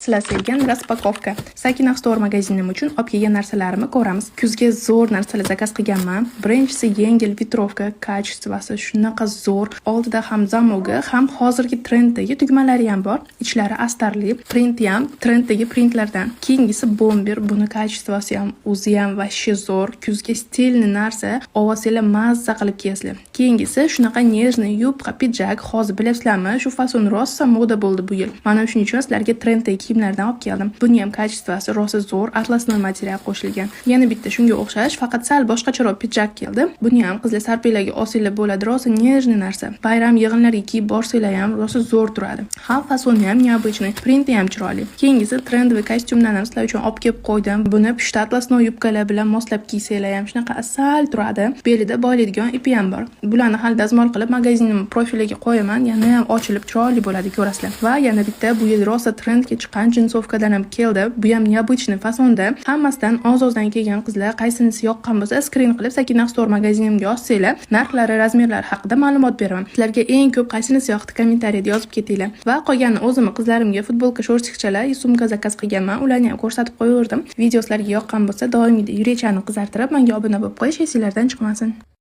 Sizlar sevgan распаковка. Sakina Store magazinim uchun olib kelgan narsalarimni ko'ramiz. Kuzga zo'r narsalar zakaz qilganman. Birinchisi yengil ветровка, качество si shunaqa zo'r. Oldida ham замок i, ham hozirgi trenddagi tugmalari ham bor. Ichlari astarli, printi ham trenddagi printlardan. Keyingisi bomber, buni качество si ham, o'zi ham вообще zo'r. Kuzga стильный narsa, olsanglar mazza qilib kiyasizlar. Keyingisi shunaqa нежный yupqa pidjak. Hozir bilasizlarmi, shu fason rosa moda bo'ldi bu yil. Mana shuning uchun sizlarga trenddagi kiyimlardan olib keldim. Buni ham качество si rosa zo'r, атласной material qo'shilgan. Yana bitta shunga o'xshash, faqat sal boshqacharoq pidjak keldi. Buni ham qizlar sarpiylarga olsanglar bo'ladi, rosa нежный narsa. Bayram yig'inlarga kiyib borsanglar ham rosa zo'r turadi. Ham fasoni ham необычный, printi ham chiroyli. Keyingisi трендовый kostyumdan ham sizlar uchun olib kelib qo'ydim. Buni pushti атласной yubkalar bilan moslab kiysanglar ham shunaqa asal turadi. Belida bog'laydigan ipi ham bor. Bularni hali dazmol qilib magazinim profiliga qo'yaman, yana ham ochilib chiroyli bo'ladi, ko'rasizlar. Va yana bitta bu yil rosa trendga chiqqan джинсовка dan ham keldi. Bu ham необычный fasonda. Hammasidan oz-ozdan kelgan, qizlar, qaysinisi yoqqan bo'lsa, skrin qilib Sakina Store magazinimga yozsanglar, narxlari, razmerlari haqida ma'lumot beraman. Sizlarga eng ko'p qaysinisi yoqdi, kommentariyada yozib ketinglar. Va qolganini o'zimni qizlarimga futbolka, шортик chalar, sumka zakaz qilganman. Ularni ham ko'rsatib qo'yaverdim. Video sizlarga yoqqan bo'lsa, doimgidek yurakchani qizartirib, menga obuna bo'lib qo'yish esinglardan chiqmasin.